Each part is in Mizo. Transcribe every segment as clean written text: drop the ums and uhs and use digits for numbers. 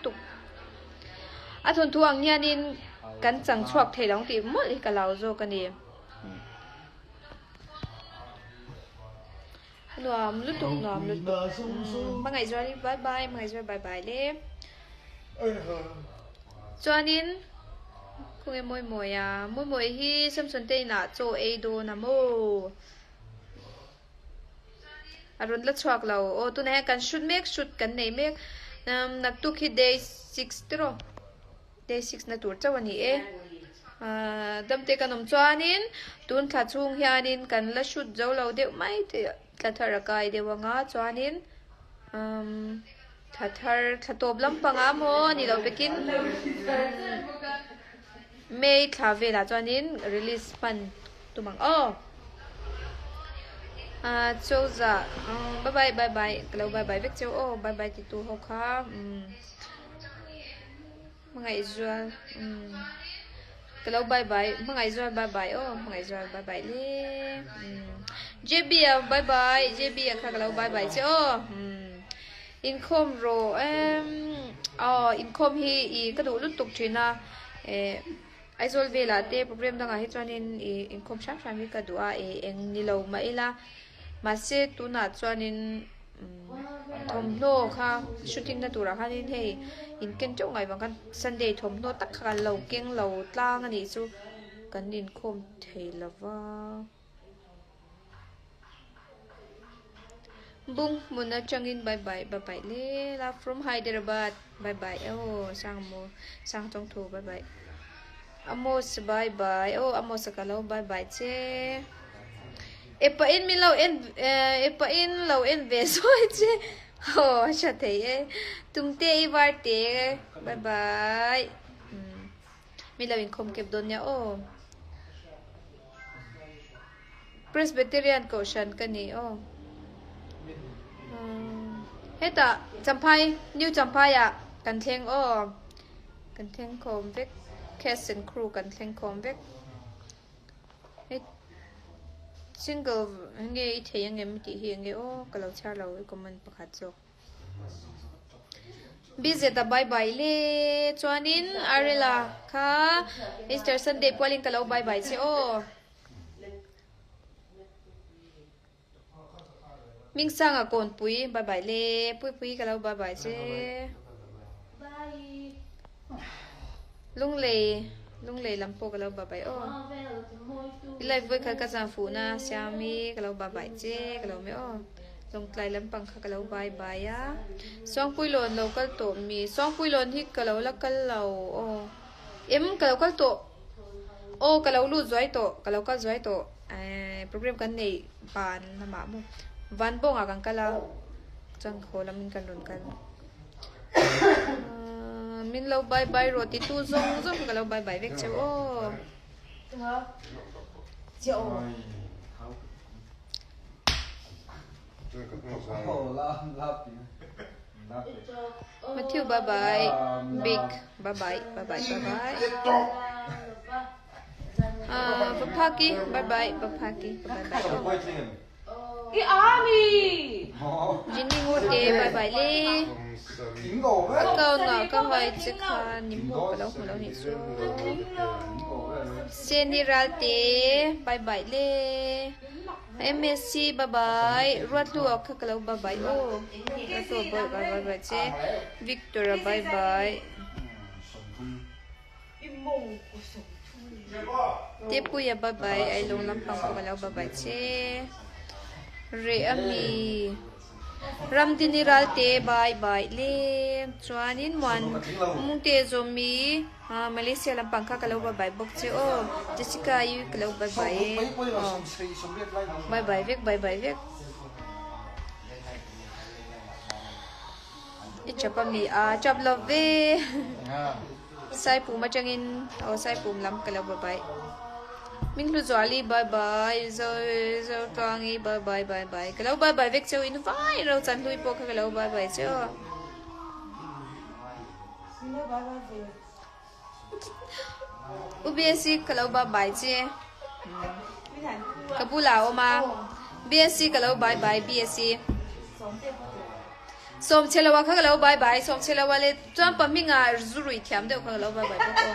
lutuk. A thawnthu ang hianin kan chang chhuak thei lo ang tih mawlh hi ka lau zawk a ni. Nuam lutuk nuam lutuk. Hmangaihzuali bye bye Hmangaihzuali bye bye le. Chuanin khawnge Mawimawi a Mawimawi hi Samson te inah chaw ei dawn a maw? A rawn la chhuak lo aw tunah hian kan shoot mek shoot kan nei mek naktuk hi day six tiraw day six na tur chauh a ni e ahh damte kan awm chuanin tun thla chhung hianin kan la shoot zo lo deuh mai te thla thar a kai deuh anga chuanin umm thla thar thla tawp lampangah maw a ni loh pekin May thla velah chuanin release hman tum ang aw. Ah Chauza bye bye bye bye ka lo bye bye vek cheu aw bye bye ti tu ho kha umm Hmangaihzual umm ka lo bye bye Hmangaihzual bye bye aw Hmangaihzual bye bye le umm JB a bye bye JB a kha ka lo bye bye che aw umm Inkhawm rawh em aw inkhawm hi i ka duh lutuk thin a eh Aizawl velah te program dangah hi chuanin i inkhawm hram hram hi ka duh a eh eng ni lo mah ila mahse tunah chuanin thawmhnaw kha shooting na turah khanin hei in ken teuh ngai vang khan Sunday thawmhnaw tak kha kan lo keng lo tlang a nih chu kan inkhawm thei lova. Bung hmun atangin bye bye bye bye le love from Hyderabad bye bye aw sang maw sang tawng thu bye bye Amos bye bye aw Amos a ka lo bye bye che e pa in min lo en e pa in lo en ve sawi che aw a tha thei e tumte i var te bye bye min lo inkhawm kep dawn nia aw. Presbyterian Kohhran ka ni aw. Hetah Champhai, New Champhai ah kan thleng aw. Kan thleng khawm vek. Cast and crew kan thleng khawm vek. Hei single nge i thei angem tih hi enge aw ka lo chhiar lo i comment pakhat zawk. Bizet a bye bye le chuanin Arela kha Easter Sunday pualin ka lo bye bye che aw. Hmingsanga kawnpui bye bye le Puipui ka lo bye bye che. Lunglei Lunglei lam pawh ka lo bye bye aw. I live vawi khat ka zan fuhna Siami ka lo bye bye che ka lo mai aw. Lawngtlai lampang kha ka lo bye bye a. Suangpuilawn lo kal tawh mi? Suangpuilawn hi ka lo la kal lo aw. Em ka lo kal tawh aw ka lo lut zuai tawh ka lo kal zuai tawh eh program kan nei ban lamah maw van bawngah kan kal a chuan haw lamin kan rawn kal ahh min lo bye bye rawh ti tu zawng zawng ka lo bye bye vek cheu aw. Matthew bye bye big bye bye bye bye bye bye ah Paphaki bye bye Paphaki bye bye I ami Jinny Ngurte bye bye le account ah ka hai che kha ni maw ka lo hmu lo nih chu Seni Ralte bye bye le MSc bye bye Ruathlua kha ka lo bye bye aw Ruathlua bawih ka bye bye che Victor a bye bye Tepuia bye bye Ailawng lampang pawh ka lo bye bye che Reh ami. Ramdini Ralte bye bye le chuanin muan mungte zawmi Malaysia lampang kha ka lo bye bye bawk che aw Jessica i ka lo bye bye e aw bye bye vek bye bye vek i chap ami a chap lo ve Saipum atangin aw Saipum lam ka lo bye bye Minghluzuali bye bye Zotluangi bye bye bye bye ka lo bye bye vek cheu in vai ro chanhlui pawh kha ka lo bye bye cheu a U BSc ka lo bye bye che ka bulah a awm a BSc ka lo bye bye BSc. Sawm chhe lo a kha ka lo bye bye sawm chhe lo a le chuan pa hming ah zu rui thiam deuh kha ka lo bye bye bawk aw.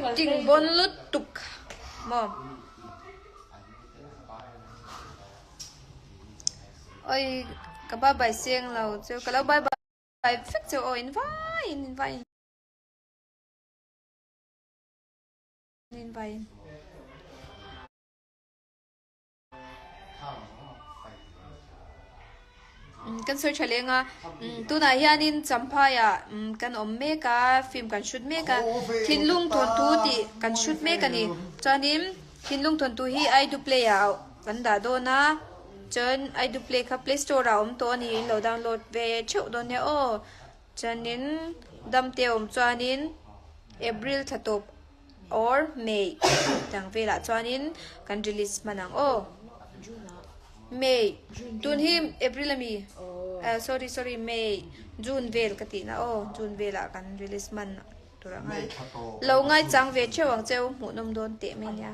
Acting bon lutuk maw. Oi ka bye bye seng lo chu ka lo bye bye vek chu aw in vai in in vai in. In vai in. Kan sawi tha leng a, tunah hianin Champhaiah kan awm mek a, film kan shoot mek a, Thinlung Thawnthu tih kan shoot mek a ni. Chuanin Thinlung Thawnthu hi Aidu Play ah kan dah dawn a, chuan Aidu Play kha Play Store ah a awm tawh a ni, in lo download ve theuh dawn nia aw. Chuanin damte awm chuanin April thla tawp. Or May tang velah chuanin kan release hman ang aw. May tun hi April ami sorry sorry May June vel ka tihna aw June velah kan release hman tur ang a lo ngaichang ve theuh ang cheu hmuhnawm dawn teh mai nia.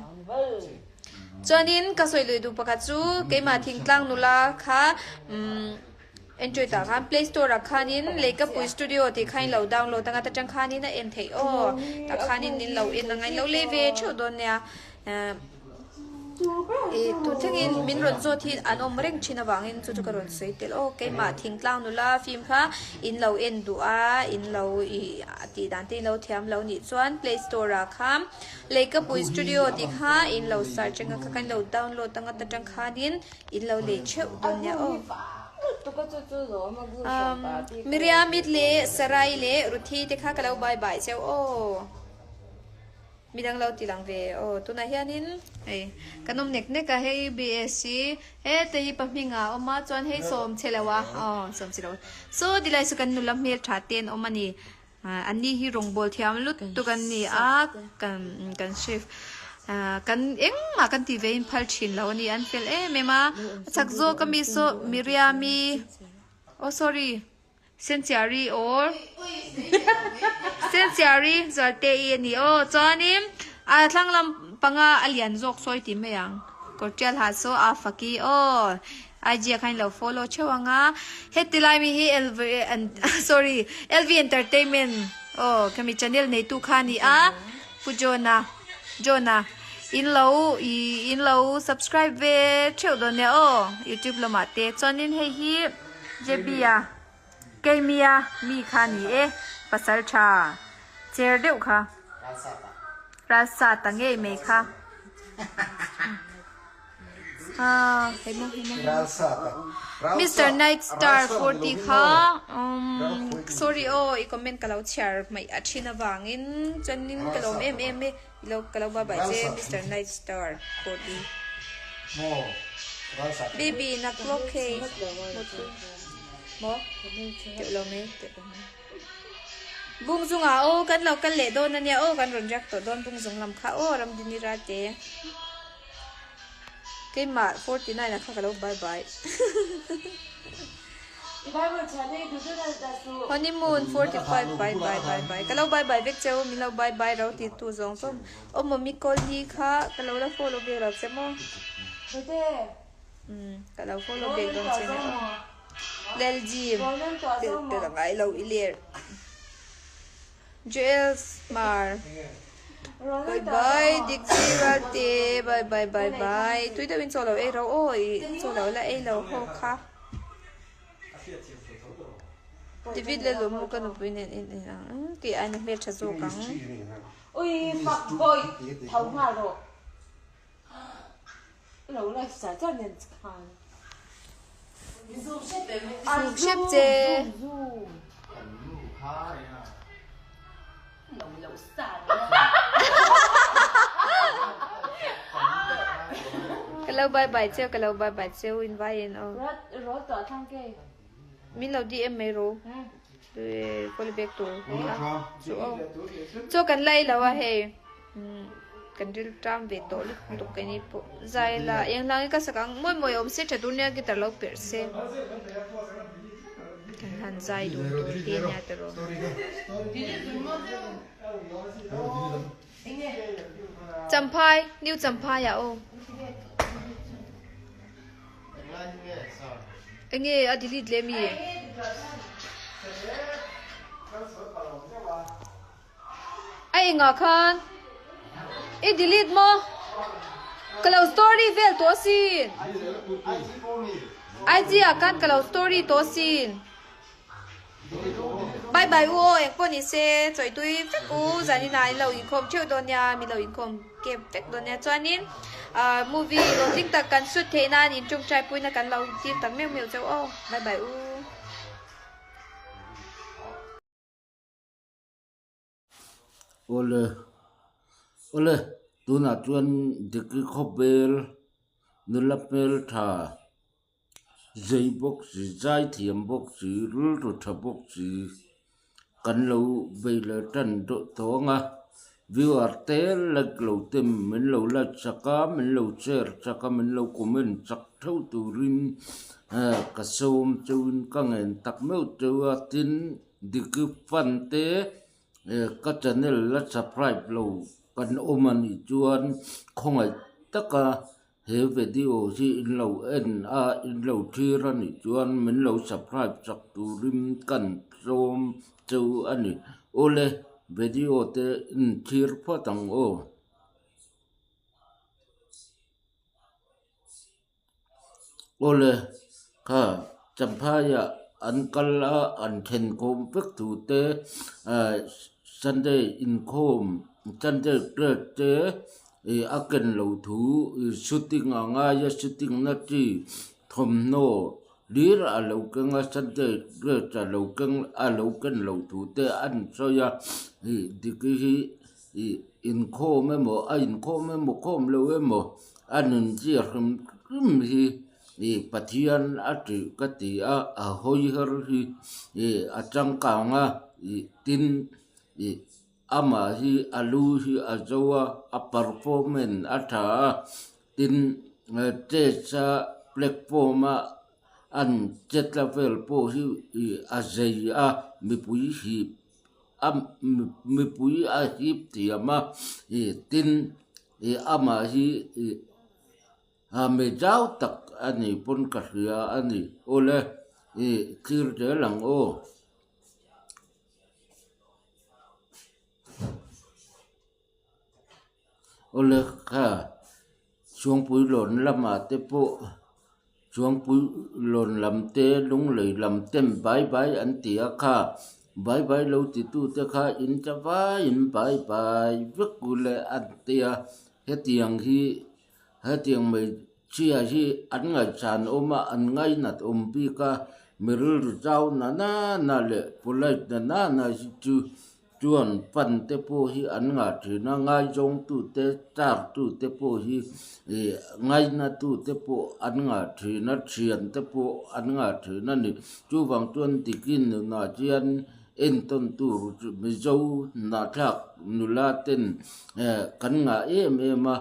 Chuanin ka sawi lui duh pakhat chu keimah thingtlang nula kha umm. Android ah khan play store ah khanin Leikapui studio tih kha in lo download anga ta tang khanin a en theih aw tah khanin in lo en anga in lo lei ve theuh dawn nia ih tun thlengin min rawn zawt hi an awm reng thin avangin chu chu ka rawn sawi tel aw keimah thingtlang nula film kha in lo en duh a in lo ih tih dan te in lo thiam lo nih chuan play store ah khan Leikapui studio tih kha in lo search anga kha khan in lo download anga ta tang khanin In lo lei theuh dawn nia aw. Miriamit leh Sarai leh Ruthi te kha ka lo bye bye cheu aw. Midang lo ti lang ve aw. Tunah hianin hei kan awm nek nek a hei BSc hete hi pahming ah a awm a chuan hei sawm chhe lo a aw sawm chhe lo so tilai chu kan nula hmel tha te an awm a ni. An ni hi rawngbâwl thiam lutuk an ni a, kan chef kan engmah kan tih ve in phal thin lo a ni, an fel em em a, a chak zawk ami saw Miriami oh sorry Sensiari or Sensiari Zualtei a ni aw chuanin a thlang lam panga a lian zawk sawi tih mai ang kawr tial ha saw a faki aw. IG ah khan ilo follow theuh ang a, heti lai mi hi LV sorry LV entertainment aw khami channel neitu kha a ni a Pu John-a John-a in lo ih in lo subscribe ve theuh dawn nia aw youtube lamah te chuanin hei hi JB-a Keimia mi kha a ni e pasal tha cher deuh kha Ralsata ngei mai kha. Mister Night Star 40 kha sorry aw i comment ka lo chhiar hmaih a thin avangin chuanin ka lawm em em e ilo ka lo bye bye che Mister Night Star 40 Baby nak lawk hei maw teuh lo mai teuh lo mai Bung zungah aw kan lo kal leh dawn ania aw kan rawn riak tawh dawn bung zung lam kha aw Ramdinira te. Keimah 49 ah kha ka lo bye bye. Honeymoon 45 bye bye bye bye. Ka lo bye bye vek cheu min lo bye bye ro ti tu zawng zawng. Aw mawmi Kawlni kha ka lo la follow ve lo che maw. Umm ka lo follow ve dawn che nia aw. Lel Jim tel tel a ngai lo i ler. Joel Smar Bye bye Dixie Ralte bye bye bye bye tui deuhin chaw lo ei ro aw ih chaw lo la ei lo ho kha David leh Lumu ka nupui nen in in ang tih aina hmel tha zawk ang. Ui fuck boy tho nghal rawh lo live char char nen khan Zoom hrep che. Ka lo bye bye cheu ka lo bye bye cheu in vai in aw. Min lo DM mai ru. Call back tur chu aw. Chaw kan la ei lo a hei. Kan ril ṭam ve tawh lutuk keini pawh zai la eng hlang hi ka sak ang mawi mawi awm se ṭha tur nia guitar lo perh se kan han zai duh tur hi ania tiraw. Champhai new Champhai ah aw. Enge a delete leh mi? A engah khan i delete maw? Ka lo story vel tawh asin. IG ah khan ka lo story tawh asin. Bye bye u aw eng pawh ni se chawi tui vek u zanin ah in lo inkhawm theuh dawn nia mi lo inkhawm kep vek dawn nia chuanin ah movie hlawhtling tak kan shoot theih nan in tawngtai puina kan lo tir tak meuh meuh chauh aw bye bye u. Awle awle tunah chuan Diki khawvel nula hmeltha zei bawk si zai thiam bawk si rilru tha bawk si kan lo bei leh tan deuh tawh ang a viewer te like lo ten min lo like sak a min lo share sak a min lo comment sak theuh turin ka sawm cheuhin ka ngen tak meuh cheu a tin. Diki fan te ka channel la subscribe lo kan awm a nih chuan khawngaih taka he video hi in lo en a in lo thlir a nih chuan min lo subscribe chak turin kan tlawm cheu a ni. Awle video te in thlir phawt ang aw. Awle, kha Champhaiah an kal a, an then khawm vek thu te ah Sunday inkhawm Sunday class te ih a ken loh thu ih shooting a ngai a shooting na chi thawmhnaw hlir a lo keng a Sunday class a lo keng a lo ken loh thu te an sawi a ih Diki hi ih inkhawm emaw a inkhawm emaw khawm lo emaw a nun chiah hrim hrim hi ih Pathian a tih ka ti a a hawi her hi ih a changkang a ih tin ih amah hi a lu hi a zo a a performance a tha a tin chess a platform a an che tla vel pawh hi ih a zei a mipui hip. A mipui a hip thiam a ih tin ih amah hi ih a mi zau tak a ni pawn ka hria a ni awle ih thlir zel ang aw. Awle kha Chhuangpui lawn lamah te pawh Chhuangpui lawn lam te Lunglei lam ten bai bai an ti a kha bai bai lo ti tu te kha in ta vaiin bai bai vek ule an ti a hetiang hi hetiang hmeichhia hi an ngaihsan awm a an ngainat awm bik a mi rilru zau na nana leh polite na nana hi chu Chuan pan te pawh hi an ngah thin a, ngaizawngtute, tartute pawh hi ih ngainatute pawh an ngah thin a, thiante pawh an ngah thin a ni. Chuvang chuan dikin nunah hian entawn tur Mizo hnathlak nula ten kan ngah em em a,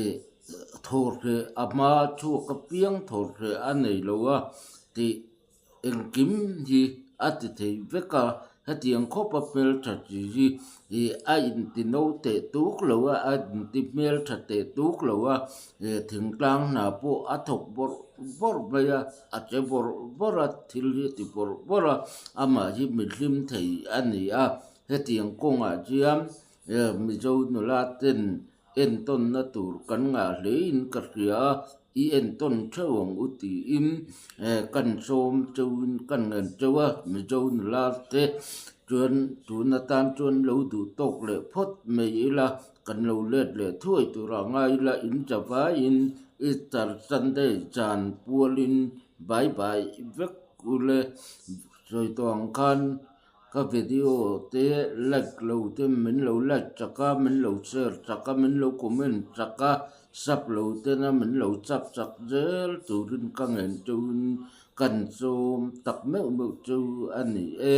ih thawhhreh a hma chhuak apiang thawhhreh a nei lo a tih Engkim hi a ti thei vek a, hetiang khawp a hmeltha chi hi ih a inti no teh tuk lo a, a inti hmeltha teh tuk lo a, ih thingtlang hna pawh a thawk bawrh bawrh mai a, a che bawrh bawrh a, thil hi a ti bawrh bawrh a, amah hi mi hlim thei a ni a, hetiang kawngah hian Mizo nula ten entawnna tur kan ngah hlein ka hria a, i entawn theuh ang u tiin kan sawm cheuhin kan ngen cheuh a, Mizo nula te chuan tun atan chuan lo duh tawk leh phawt mai ila, kan lo let leh thuai turah ngai ila in chavaiin Easter Sunday zan pualin bye bye vek ule sawi tawh ang khan. Ka video te like lo te min lo like chak a, min lo share chak a, min lo comment chak a, sub lo tena min lo sub chak zel turin ka ngen cheuhin kan sawm tak meuh meuh cheu a ni e.